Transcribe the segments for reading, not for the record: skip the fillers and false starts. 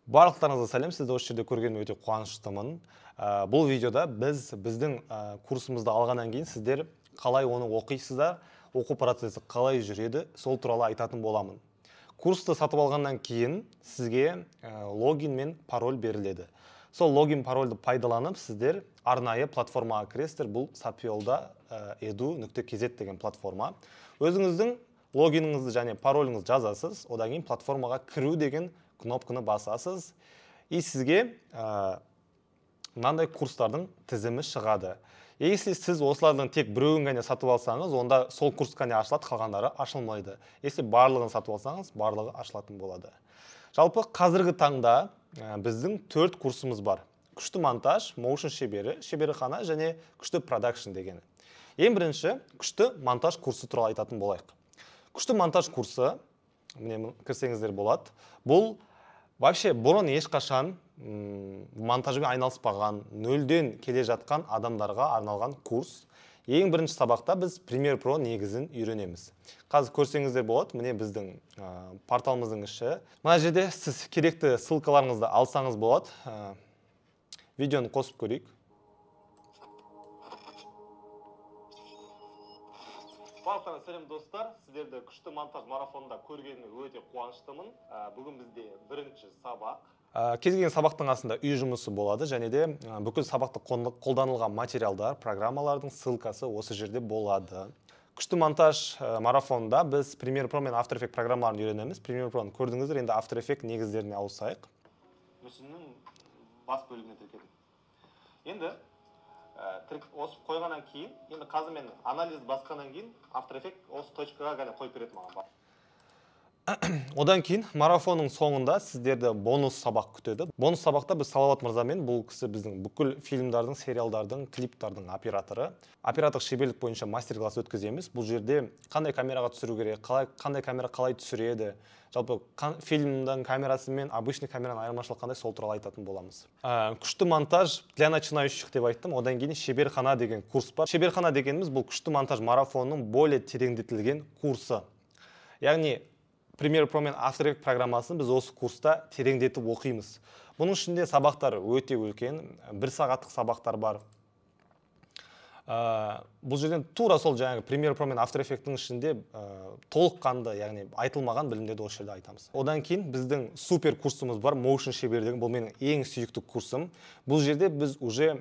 Барлықтарыңызға сәлем, сізді осы жерде көргеніме өте қуаныштымын. Бұл видеода біз біздің курсымызды алғаннан кейін сіздер қалай оны оқисыздар, оқу процесі қалай жүреді, сол туралы айтатын боламын. Курсты сатып алғаннан кейін сізге логин мен пароль беріледі. Сол логин парольді пайдаланып сіздер арнайы платформаға кіресіздер. Бұл Сапиолда edu.kz деген платформа. Өзіңіздің логиніңізді және пароліңізді жазасыз, одан кейін платформаға кіру деген кнопканы басасыз. И сізге мынандай курстардың тізімі шығады. Если сіз осылардың тек біреуін ғана сатып алсаңыз, онда сол курс қана ашылады, қалғандары ашылмайды. Если барлығын сатып алсаңыз, барлығы ашылатын болады. Жалпы қазіргі таңда біздің 4 курсымыз бар. Күшті монтаж, моушн шебері, шеберхана және күшті продакшн дегені. Ең бірінші күшті монтаж курсы туралы айтатын болайық. Күшті монтаж курсы, міне кірсеңіздер болады. Бұл вообще бұрын ешқашан монтажбен айналыспаған, нөлден келе жатқан адамдарға арналған курс. Ең бірінші сабақта біз Premiere Pro негізін үйренеміз. Қазір көрсеңіздер болады, міне біздің порталымыздың іші. Мына жерде сіз керекті ссылкаларыңызды алсаңыз болады. Видеоны қосып көрейік. Барлықтарыңызға сәлем достар, сіздерді күшті монтаж марафонында көргеніме өте қуаныштымын. Бүгін бізде бірінші сабақ. Кез келген сабақтың астында үй жұмысы болады, және де бүкіл сабақта қолданылған материалдар, программалардың ссылкасы осы жерде болады. Күшті монтаж марафонында біз Premiere Pro мен After Effects программаларын үйренеміз. Premiere Pro-ны көрдіңіздер, енді After Effects негіздеріне ауысайық. Мүсіннің бас бөлігіне тіркедім. Енді осы қойғаннан кейін, енді қазір мен анализ басқаннан кейін After Effects осы точкаға ғана қойып береді маған. Одан кейін марафонның соңында сіздерді бонус сабақ күтеді. Бонус сабақта біз Салауат мырзамен, бұл кісі біздің бүкіл фильмдардың, сериалдардың, клиптардың операторы. Операторлық шеберлік бойынша мастер-класс өткіземіз. Бұл жерде қандай камераға түсіру керек, қандай камера қалай түсіреді, жалпы фильмдің камерасы мен обычный камераның айырмашылығы қандай, сол туралы айтатын боламыз. Күшті монтаж для начинающих деп айттым. Одан кейін шеберхана деген курс бар. Шеберхана дегеніміз бұл күшті монтаж марафонының более тереңдетілген курсы. Яғни Premiere Pro мен After Effects программасын біз осы курста тереңдетіп оқимыз. Бұның ішінде сабақтар өте үлкен, бір сағаттық сабақтар бар. Бұл жерден тура сол жаңағы Premiere Pro мен After Effects-тің ішінде толыққанды, яғни айтылмаған білімдерді осы жерде айтамыз. Одан кейін біздің супер курсымыз бар, Motion шебері деген, бұл менің ең сүйікті курсым. Бұл жерде біз уже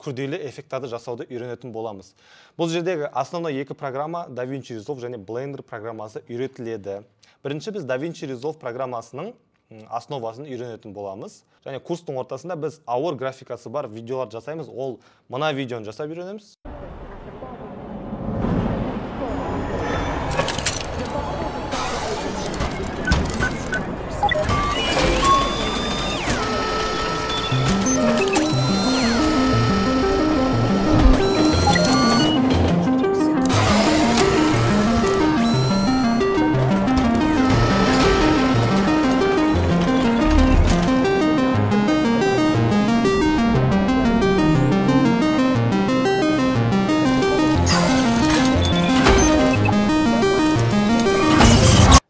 күрделі эффекттарды жасауды үйренетін боламыз. Бұл жердегі основной екі программа DaVinci Resolve және Blender программасы үйретіледі. Бірінші біз DaVinci Resolve программасының основасын үйренетін боламыз. Және курстың ортасында біз ауыр графикасы бар видеолар жасаймыз. Ол мына видеоны жасап үйренеміз.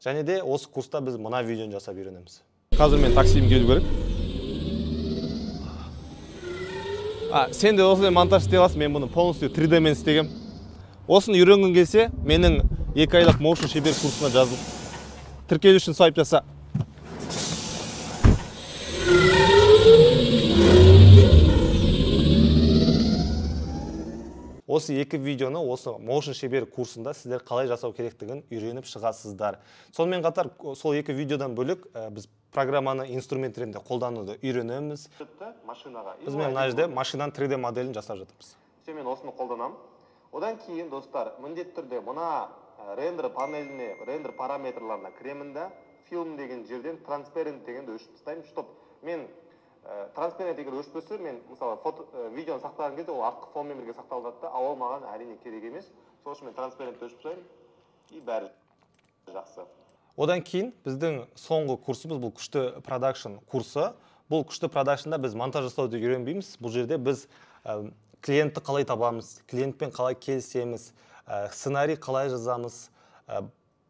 Және де осы курста біз мына видеоны жасап үйренеміз. Қазір мен таксиім келу керек. Сен де осындай монтаж істей аласың, мен бұны полностью 3D мен істегем. Осыны үйренгің келсе, менің 2 айлық Motion шебер курсына жазыл. Тіркелу үшін свайп жаса. Осы екі видеоны осы Motion шебер курсында сіздер қалай жасау керектігін үйреніп шығасыздар. Сонымен қатар сол екі видеодан бөлек біз программаны инструмент ретінде қолдануды үйренеміз. Біз мына жерде машинаның 3D моделін жасап жатырмыз. Все, мен осыны қолданамын. Одан кейін, достар, міндетті түрде мына рендер панеліне, рендер параметрларына кіремін да, фильм деген жерден transparent дегенді өшіріп тастаймын, чтоб мен транспарент егер өшпесе, мен мысалы фото, видеоны сақтаған кезде ол артқы фонмен бірге сақталады да, ал ол маған әрине керек емес. Сол үшін мен транспарентті өшіріп тастаймын и бәрі жақсы. Одан кейін біздің соңғы курсымыз бұл күшті продакшн курсы. Бұл күшті продакшнда біз монтаж жасауды үйренбейміз. Бұл жерде біз клиентті қалай табамыз, клиентпен қалай келісеміз, сценарий қалай жазамыз,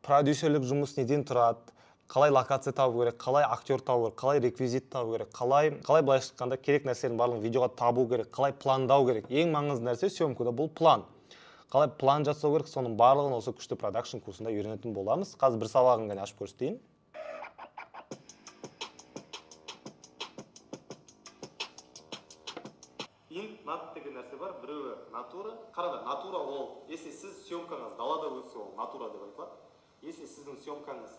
продюсерлік жұмыс неден тұрады, Қалай локация табу керек, қалай актер табу керек, қалай реквизит табу керек, қалай былайша айтқанда керек нәрселердің барлығын видеоға табу керек, қалай пландау керек. Ең маңызды нәрсе съемкада бұл план. Қалай план жасау керек, соның барлығын осы күшті продакшн курсында үйренетін боламыз. Қазір бір сабағын ғана ашып көрсетейін. Нат деген нәрсе бар, біреуі натура. Қараңдар, натура ол, если сіз съемкаңыз далада өтсе, ол натура деп айтылады. Если сіздің съемкаңыз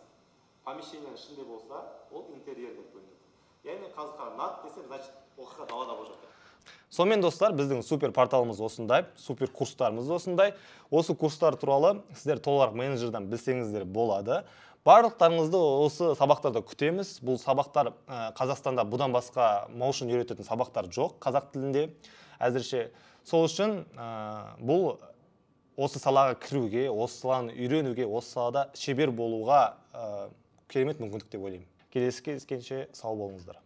помещениенің ішінде болса, ол интерьер деп бөлінеді. Яғни қазір қара, нат десе, значит, оқиға далада болып жатыр. Сонымен достар, біздің супер порталымыз осындай, супер курстарымыз осындай. Осы курстар туралы сіздер толығырақ менеджерден білсеңіздер болады. Барлықтарыңызды осы сабақтарда күтеміз. Бұл сабақтар Қазақстанда бұдан басқа моушн үйрететін сабақтар жоқ қазақ тілінде әзірше. Сол үшін бұл осы салаға кіруге, осы саланы үйренуге, осы салада шебер болуға керемет мүмкіндік деп ойлаймын. Келесі кездескенше сау болыңыздар.